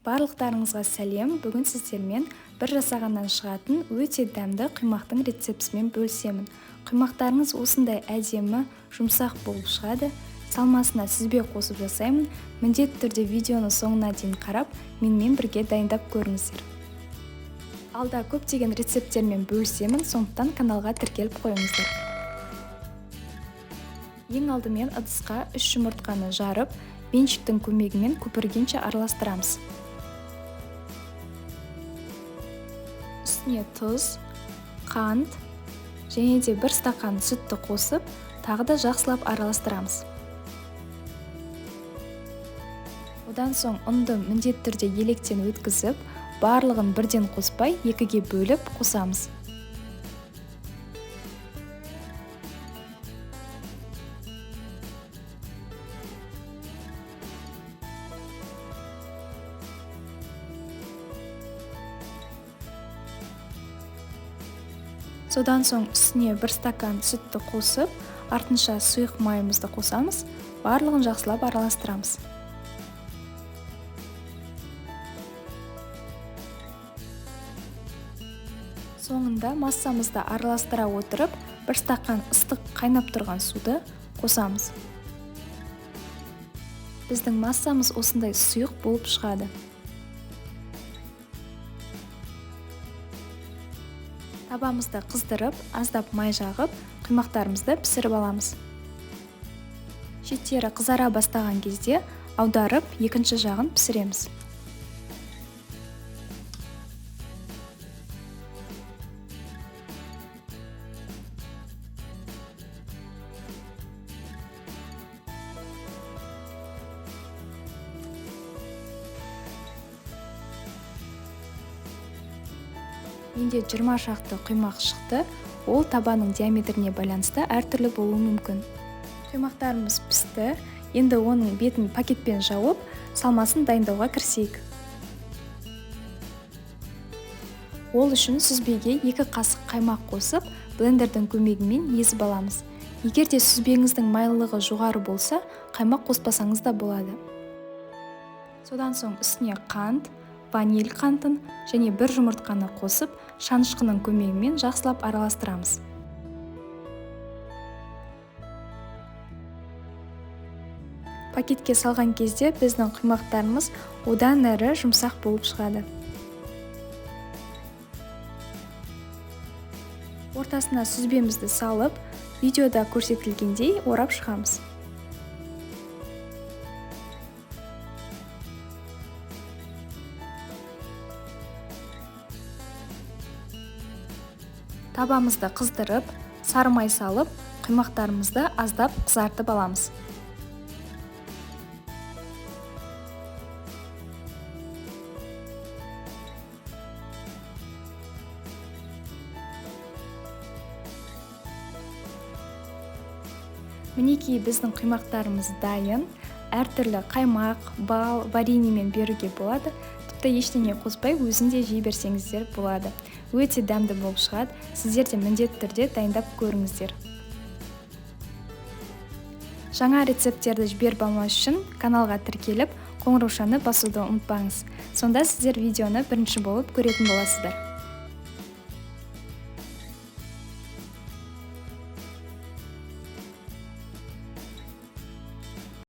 Барлықтарыңызға сәлем. Бүгін сіздермен бір жасағаннан шығатын өте дәмді құймақтың рецептісімен бөлісемін. Құймақтарыңыз осындай әдемі, жұмсақ болып шығады. Салмасына сүзбе қосып жасаймын. Міндетті түрде видеоны соңына дейін қарап, менімен бірге дайындап көріңіздер. Алда көптеген рецепттермен бөлісемін, сондықтан каналға тіркеліп қойыңыздар. Ең алдымен ыдысқа 3 жұмыртқаны жарып, венчиктің көмегімен көпіргенше араластырамыз. Үстіне тұз, қант және де 1 стақан сүтті қосып, тағы да жақсылап араластырамыз. Одан соң ұнды міндетті түрде електен өткізіп, барлығын бірден қоспай, 2-ге бөліп қосамыз. Содан соң үстіне 1 стакан сүтті қосып, артынша сұйық майымызды қосамыз, барлығын жақсылап араластырамыз. Соңында массамызды араластыра отырып, 1 стақан ыстық қайнап тұрған суды қосамыз. Біздің массамыз осындай сұйық болып шығады. Табамызды қыздырып, аздап май жағып, құймақтарымызды пісіріп аламыз. Шеттері қызара бастаған кезде аударып, екінші жағын пісіреміз. Менде 20 шақты құймақ шықты. Ол табаның диаметріне байланысты әртүрлі болуы мүмкін. Құймақтарымыз пісті. Енді оның бетін пакетпен жауып, салмасын дайындауға кірісейік. Ол үшін сүзбеге 2 қасық қаймақ қосып, блендердің көмегімен езіп аламыз. Егер де сүзбеңіздің майлылығы жоғары болса, қаймақ қоспасаңыз да болады. Содан соң үстіне қант, ваниль қантын және 1 жұмыртқаны қосып, шанышқының көмегімен жақсылап араластырамыз. Пакетке салған кезде біздің құймақтарымыз одан әрі жұмсақ болып шығады. Ортасына сүзбемізді салып, видеода көрсетілгендей орап шығамыз. Табамызды қыздырып, сары май салып, құймақтарымызды аздап қызартып аламыз. Мінекей біздің құймақтарымыз дайын. Әртүрлі қаймақ, бал, вареньемен беруге болады. Тіпті ештеңе қоспай өзін де жей берсеңіздер болады. Өте дәмді болып шығады. Сіздер де міндетті түрде дайындап көріңіздер. Жаңа рецепттерді жіберіп алмас үшін каналға тіркеліп, қоңыраушаны басуды ұмытпаңыз. Сонда сіздер видеоны бірінші болып көретін боласыздар.